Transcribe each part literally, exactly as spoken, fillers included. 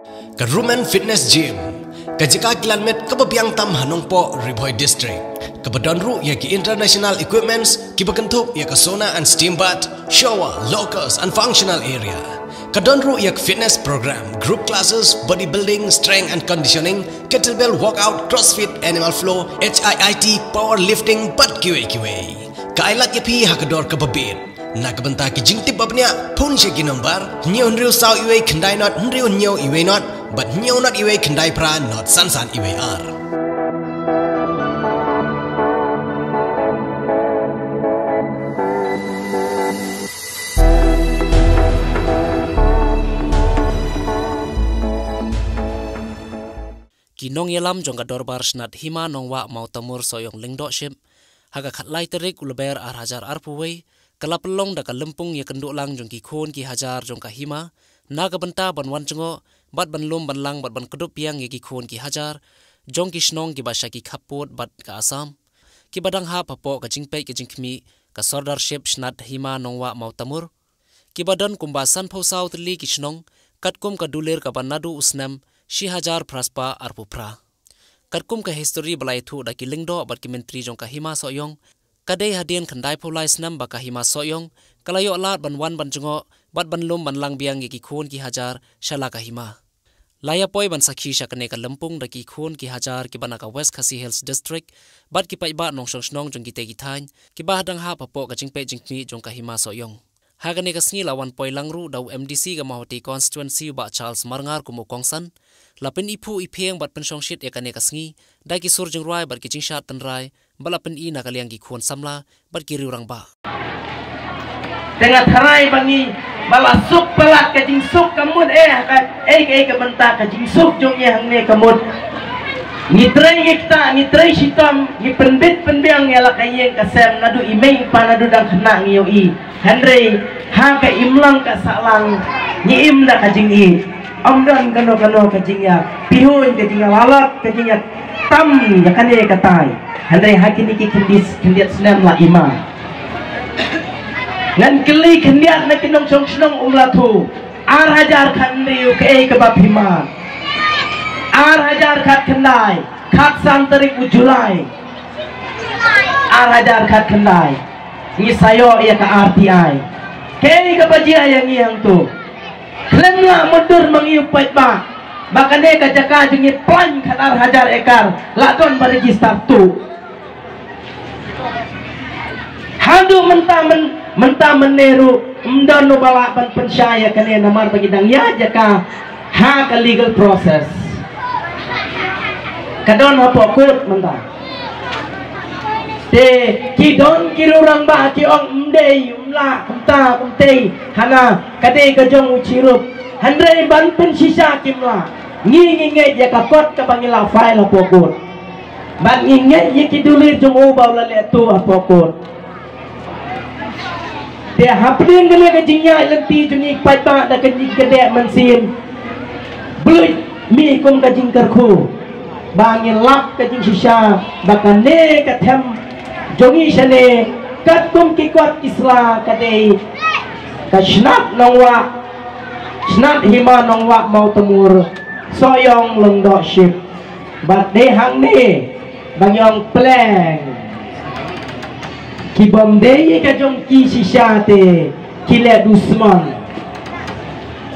Ka Rumen Fitness Gym, ka jaka kilan met kaba biang tam ha Nongpoh, Ri Bhoi District, kaba don ruh ïa ki international equipments kiba kynthup ïa ka sauna and steam bath, shower, lockers and functional area. Ka don ruh ïa ka fitness program, group classes, bodybuilding, strength and conditioning, kettlebell workout, crossfit, animal flow, H I I T, powerlifting bad kiwei kiwei. Ka ai lad ïa phi ha ka dor kaba bit. Na ka bynta ki jingtip ba bniah, phone sha ki nombar hynñiew hynriew saw iwei khyndai not hynriew hynñiew iwei not bad hynñiew not iwei khyndai phra not san san iwei ar. Ki nongïalam jong ka Dorbar Shnat Hima Nongwah Mawtamur Sohiong Lyngdoh Ship, ha ka khatlai tarik u Lber ar hajar arphew wei, ka la pynlong da ka lympung ïakynduh lang jong ki khun ki hajar jong ka hima, na ka bynta ban wan jngoh bad ban lum ban lang bad ban kdup biang ïa ki khun ki hajar jong ki shnong kiba sha ki khappud bad ka Assam, kiba dang hap hapoh ka jingpeit ka jingkhmih ka Sordarship Shnat Hima Nongwah Mawtamur, kiba don kumba sanphew saw tylli ki shnong, katkum ka dulir kaba naduh u snem shi hajar phra spah arphew phra. Katkum ka histori ba la ïathuh da ki lyngdoh bad ki myntri jong ka Hima Sohiong, ka dei hadien khyndaiphew lai snem ba ka Hima Sohiong ka la ïoh lad ban wan ban jngoh bad ban lum ban lang biang ïa ki khun ki hajar sha la ka hima. La ïa poi ban sakhi sha kane ka lympung da ki khun ki hajar kiba na ka West Khasi Hills District bad ki paidbah nongshong shnong jong kitei ki thaiñ, kiba dang hap hapoh ka jingpeit jingkhmih jong ka Hima Sohiong. Ha kane ka sngi la wan poi lang ruh da u M D C ka Mawhati Constituency u Bah Charles Marngar kum u kongsan. La pyniphuh iphieng bad pynshongshit ïa kane ka sngi da ki sur jingrwai bad ki jingshad tynrai, ba la pyni na ka liang ki khun samla bad ki riew rangbah. Te nga tharai ba ngi ba la suk palat ka jingsuk ka mut eh ha ka ei ka ei ka bynta ka jingsuk jong ngi hangne ka mut. Ngi trei ngi kta ngi trei shitom ngi pynbit pynbiang ïa la ka ïing ka sem naduh i mei i pa naduh dang khynnah ngi ïohi. Hynrei ha ka imlang ka sahlang ngi im da ka jingïeit. Ym don kano kano ka jingïa pynhun ka jingïa lalap ka jingïa tam ïa kane ka tai. Hynrei ha kine ki khyndiat khyndiat snem la ima. Ngan kylli khyndiat na ki nongshong shnong um la thu. Ar hajar khathynriew kaei kaba phi mad? Ar hajar khatkhyndai, khatsan tarik u July. Ar hajar khatkhyndai. Ngi sa ïoh ïa ka R T I. Kaei kaba jia ïa ngi hangto? Khlem lah mutdur ma ngi u paidbah ba kane ka jaka jong ngi plan khat ar hajar ekar la don ba register tu. Haduh mynta myn mynta mynne ruh ym don uba lah ban pynshai ïa kane namar ba ngi dang ïaid jaka ha ka legal process. Ka don hapoh court mynta. Te ki don ki riew rangbah ki ong ym dei ym lah kumta kumtei hana ka dei ka jong u chirup. Hynrei ban pynshisha kim lah. Ngi ngi ngeit ïa ka kot kaba ngi la file hapoh court. Bad ngi ngeit ïa ki dulir jong u ba u la leh tuh hapoh court. Te hapdeng kane ka jingïaid lynti jong ngi paidbah da ka jingkdeh mynsiem. Bluit mih kum ka jingkyrkhu. Ba ngin lap ka jingshisha ba kane ka them jong ngi shane katkum ki kot ki sla ka dei ka Shnat Nongwah, Shnat Hima Nongwah Mawtamur, Sohiong Lyngdoh Ship. Bad dei hangne ba ngi ong pleng. Ki bym dei ka jong ki shisha te ki leh dusmon.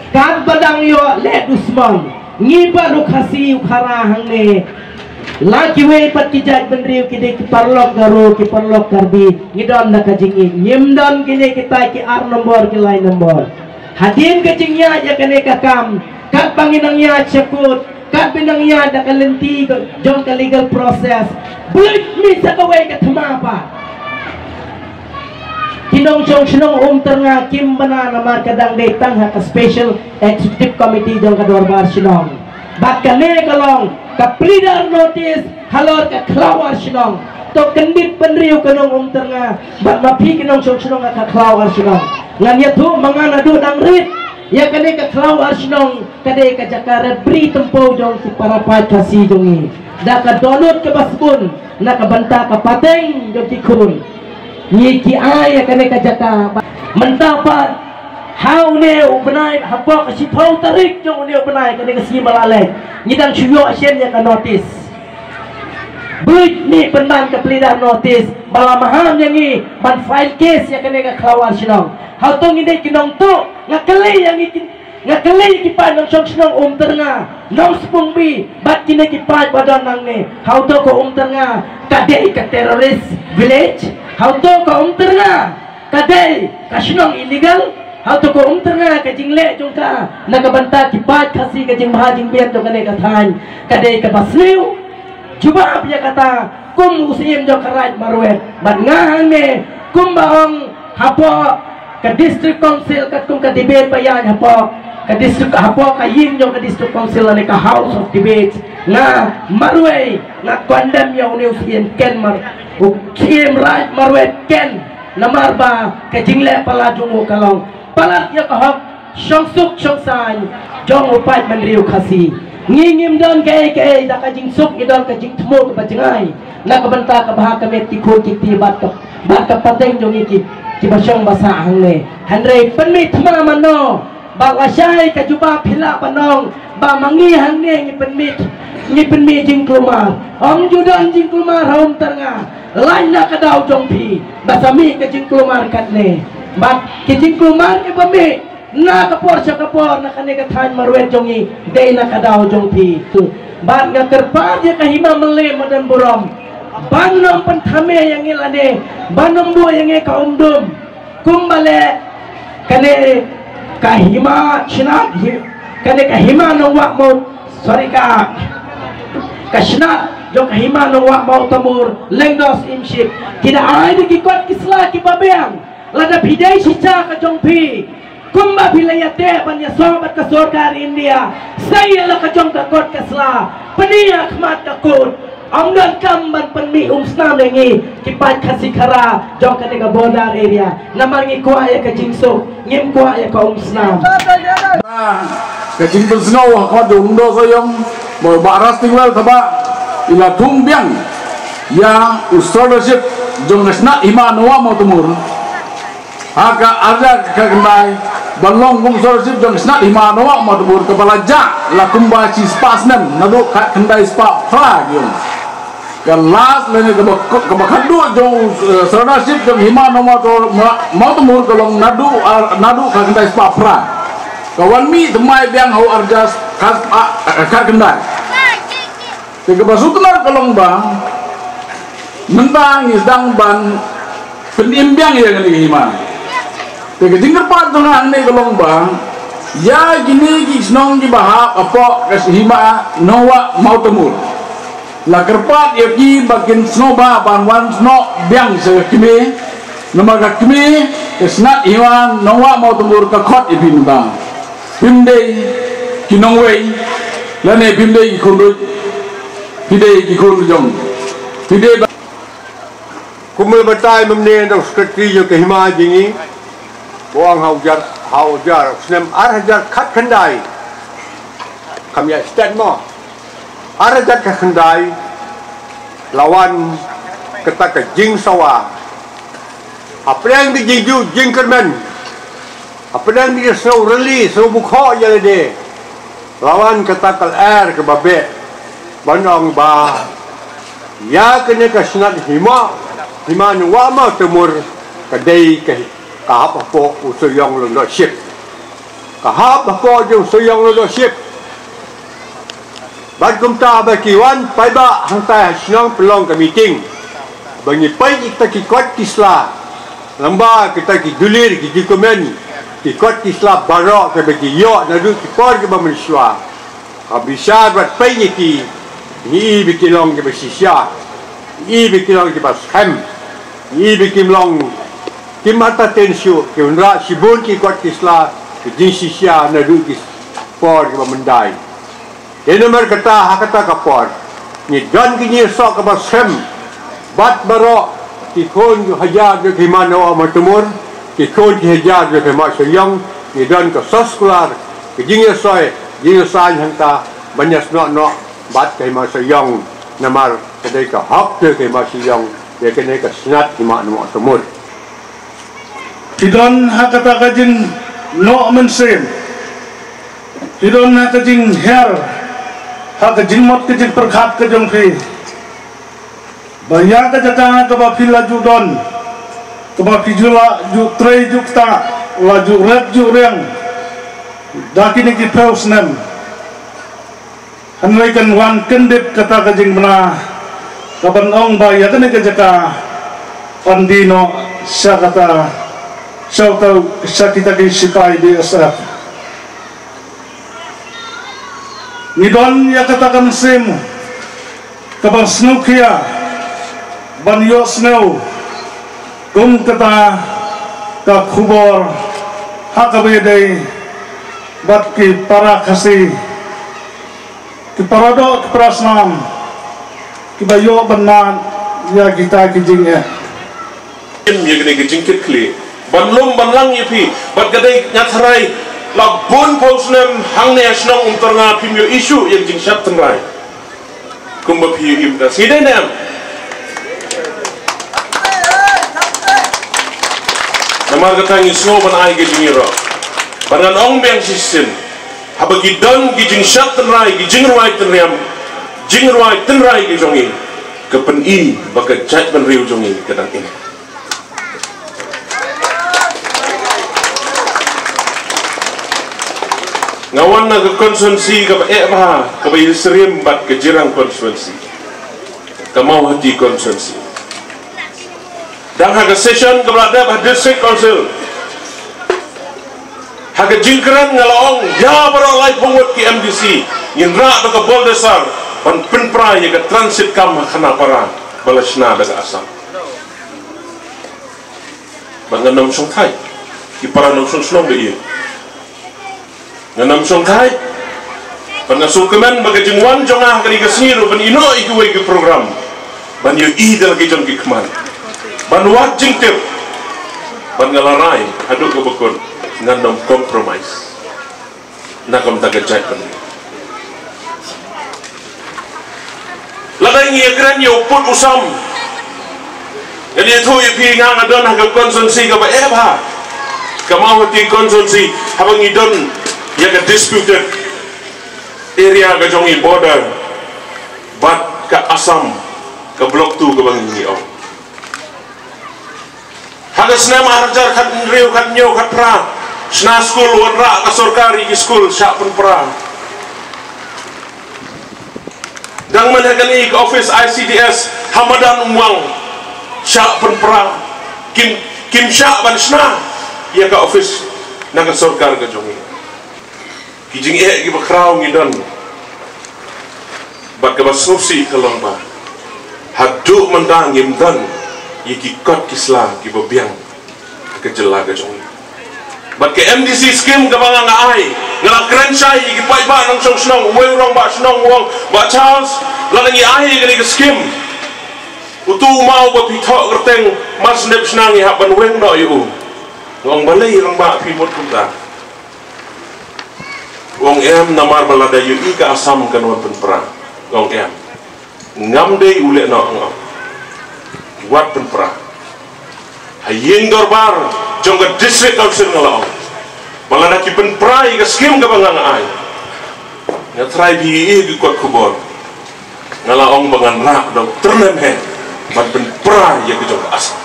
Katba dang ïoh leh dusmon ngi pat u Khasi u Khara hangne. La kiwei pat ki jait bynriew ki dei ki paralok Garo ki paralok Karbi ngi don da ka jingïeit. Ngim don kine kita ki ar nombor ki lai nombor. Hadien ka jingïaid ïa kane ka kam katba ngi nang ïaid sha court. Katba nang ïaid da ka lynti jong ka legal process. Bluit mih sa kawei ka thma pat. Ki nongshong shnong Umtyrnga kim bna namar ka dang dei tang ha ka special executive committee jong ka dorbar shnong. Bad kane ka long ka pleader notice halor ka khlaw ar shnong. To kyndit bynriew ka nong Umtyrnga bad ma phi ki nongshong shnong ha ka khlaw ar shnong. Ngan ïathuh ma nga naduh dang rit ïa kane ka khlaw ar shnong. Ka dei ka jaka rat bri tympew jong ki para paid Khasi jong ngi da ka dohnud kaba sbun na ka bynta ka pateng jong ki khun. Ngi ki ai ïa kane ka jaka mynta pat Ha une u bnai, hapoh ka shiphew tarik jong une u bnai, kane ka sngi ba la leit, ngi dang shu ïoh shen ïa ka notice. Buit ne pynban ka pleader notice ba la maham ïa ngi ban file case ïa kane ka khlawar shnong. Hato ngi dei ki nongtuh? Nga kylli ïa ngi ki, nga kylli ki paid nongshong shnong Umtyrnga, Nongspungbi bad kine ki paid ba don nangne. Hato ka Umtyrnga ka dei ka terrorist village? Hato ka Umtyrnga ka dei ka shnong illegal? Hato ka Umtyrnga ka jingleh jong ka na ka bynta ki paid Khasi, ka jingbha jingbiang jong kane ka thaiñ, ka dei kaba sniew? Jubab ïa kata kum u Syiem jong ka Raid Marwet. Bad nga hangne kumba ong hapoh ka District Council, katkum ka debate ba ïaid hapoh ka district, hapoh ka ïing jong ka District Council lane ka House of Debate, nga marwei nga condemn ïa une u Syiem Ken Mar, u Syiem Raid Marwet Ken. Namar ba ka jingleh palat jong u ka long palat ïa ka hok shongsuk shongsaiñ jong u paid bynriew Khasi. Ngi ngim don kaei kaei, da ka jingsuk ngi don ka jingthmu kaba jngai na ka bynta ka bha ka miat ki khun ki kti bad ka, bad ka pateng jong ngi ki, kiba shong ba sah hangne. Hynrei pynmih thma mano ba lashai ka jubab phi lah ban ong ba ma ngi hangne ngi pynmih, ngi pynmih jingkulmar. Ym ju don jingkulmar ha Umtyrnga. Lait na ka daw jong phi ba sa mih ka jingkulmar katne. Bad ki jingkulmar kiba mih na ka por sha ka por na kane ka thaiñ marwet jong ngi dei na ka daw jong phi. Bad nga kyrpad ïa ka hima Mylliem Madan Burom ban ym pynthame ïa ngi lane ban ym buh ïa ngi ka umdum. Kumba leh kane ka hima Shnat, hi-, kane ka hima Nongwah Maw, sorry, ka, ka Shnat jong ka hima Nongwah Mawtamur, Lyngdoh Syiemship, ki da ai da ki kot ki sla kiba biang. Lada phi dei shicha ka jong phi, kumba phi la ïateh ban ïasoh bad ka sorkar India, sa ïa la ka jong ka kot ka sla, pyni ha khmat ka kut. Ym donkam ban pynmih umsnam ïa ngi ki paid Khasi Khara jong kane ka border area. Namar ngi kwah ïa ka jingsuk, ngim kwah ïa ka umsnam. Ka jingpynsngew ha khmat jong u Lyngdoh Sohiong ba u Bah Ras Tingwell Thabah i la thung biang ïa u scholarship jong ka Shnat Hima Nongwah Mawtamur. Ha ka arhajar khatkhyndai, ban long kum scholarship jong Shnat Hima Nongwah Mawtamur kaba la jah la kumba shispah snem naduh khatkhyndai spah phra ki ong. Ka last lane kaba, kaba khatduh jong, eh, scholarship jong Hima Nongwah Mawtamur ka long naduh, ah, naduh khatkhyndai spah phra. Ka wan mih thymmai biang ha u arhajar khat, ah, khatkhyndai. Te kaba sngewtynnat ka long ba mynta ngi sdang ban pynim biang ïa kane ka hima. Te ka jingkyrpad jong nga hangne ka long ba ïa kine ki shnong kiba hap hapoh ka Hima Nongwah Mawtamur, la kyrpad ïa ki ba kin sngewbha ban wan snoh biang sha ka kmie. Namar ka kmie ka Shnat Hima Nongwah Mawtamur ka khot ïa phi mynta. Phim dei ki nongwei lane phim dei ki khun ruh. Phi dei ki khun jong. Phi dei ba. Kumba la batai mynne da u secretary jong ka hima jong ngi, ba ong ha u jar, ha u jar snem arhajar khatkhyndai. Kam ïa stet mo. Arhajar khatkhyndai la wan kata ka jingsawa. Hapdeng ka jingjuh jingkyrmen, hapdeng ka jingsngew rili sngew bukhoh ïa lade, la wan kata ka lyer kaba beh ban ong ba ïa kane ka Shnat Hima, Hima Nongwah Mawtamur ka dei ka, ka hap hapoh u Sohiong Lyngdoh Ship. Ka hap hapoh jong u Sohiong Lyngdoh Ship. Bad kumta ba ki wan paidbah hangtai ha shnong pynlong ka meeting ba ngi peit ïa kita ki kot ki sla. Lyngba kita ki dulir, ki jingkmen, ki kot ki sla baroh kiba ki ïoh naduh ki por kiba mynshuwa. Ka bishar bad peit ïa ki, ngi i ba ki long kiba shisha, ngi i ba ki long kiba skhem, ngi i ba kim long, kim entertain shuh, ki wanrah shibun ki kot ki sla ki jingshisha naduh ki por kiba myndai. Te namar kata ha kata ka por ngi don ka jingïasoh kaba skhem bad baroh ki khun ki hajar jong ka Hima Nongwah Mawtamur, ki khun ki hajar jong ka Hima Sohiong, ngi don ka soskular ka jingïasoh, jingïasoh hangta ban ïasnoh noh bad ka Hima Sohiong, namar ka dei ka hok jong ka Hima Sohiong ïa kane ka Shnat Hima Nongwah Mawtamur. Ki don ha kata ka jing Noh mynsiem, phi don ha ka jinghiar ha ka jingmut ka jingpyrkhat ka jong phi, ba ïa ka jaka kaba phi la ju don, kaba phi ju la ju trei ju ktah, la ju rep ju riang da kine ki phew snem. Hynrei kan wan kyndit kata ka jingbna kaban ong ba ïa kane ka jaka yn die noh sha kata, sha uta, sha kita ki sipai B S F. Ngi don ïa kata ka mynsiem kaba sngewkhia ban ïohsngew kum kata ka khubor ha kaba ïadei bad ki para Khasi, ki para doh, ki para snam, kiba ïoh ban mad ïa kita ki jingeh. Im ïa kane ka jingkitkhlieh ban lum ban lang ïa phi, bad ka dei nga tharai la bun phew snem hangne ha shnong Umtyrnga phim ïoh issue ïa ka jingshad tynrai. Kumba phi ïohi mynta, sngi dei ne em? Namar kata ngi sngew ban ai ka jingïaroh. Bad ngan ong biang shisien, haba ki don ki jingshad tynrai, ki jingrwai tynriam, jingrwai tynrai ki jong ngi, ka pyni ba ka jaitbynriew jong ngi ka dang im. Nga wan na ka constituency kaba eh bha, kaba ïasyriem bad ka Jirang constituency, ka Mawhati constituency. Dang ha ka session kaba la dep ha District Council, ha ka jingkren nga la ong, ïa baroh laiphew ngut ki M D C ngin rah da ka bulldozer ban pynpra ïa ka transit kam ha Khanapara ba la shna da ka Assam. Bad ngan ym shongthait, ki para nongshong shnong da ïa. Ngan ym shongthait. Bad nga sngewkmen ba ka jingwan jong nga ha kane ka sngi ruh ban ïehnoh ïa kiwei ki program, ban ïohi da la ki jong ki khmat, ban wad jingtip. Bad nga la rai haduh kaba kut, ngan ym compromise na ka bynta ka jaitbynriew. Lada ngi ïakren ïa u pud u sam, ngan ïathuh ïa phi, nga nga don ha ka constituency kaba eh bha, ka Mawhati constituency, haba ngi don ïa ka disputed area ka jong ngi, border bad ka Assam, ka Block two kaba ngi ong. Ha ka snem ar hajar khathynriew, khathynñiew, khatphra, shna skul, wanrah ka sorkar ïa ki skul, shah pynpra. Dang mynta kane ka office I C D S ha madan Umwang, shah pynpra. Kim, kim shah ban shna ïa ka office na ka sorkar ka jong ngi. Ki jingeh kiba khraw ngi don. Bad kaba sngewsih ka long ba haduh mynta ngim don ïa ki kot ki sla kiba biang ha ka jylla ka jong ngi. Bad ka M D C scheme kaba nga nga ai, nga la kren shai ïa ki paidbah nongshong shnong, uwei u rangbah shnong u ong, Bah Charles, lada ngi ai ïa kane ka scheme, utu u maw ba phi thoh kyrteng Marsnep Shnang ngi hap ban weng noh ïa u. Nga ong, balei rangbah phi mut kumta? U ong, em, namar ba lada ïohi ka Assam kan wan pynpra. Nga ong, em, ngam dei u leh noh, nga ong. Wat pynpra. Ha ïing dorbar jong ka District Council nga la ong, ba lada ki pynpra ïa ka scheme kaba nga nga ai, nga tharai phi ïohi ki kot khubor. Nga la ong ba ngan rah da u tyrnem he ban pynpra ïa ka jong ka Assam.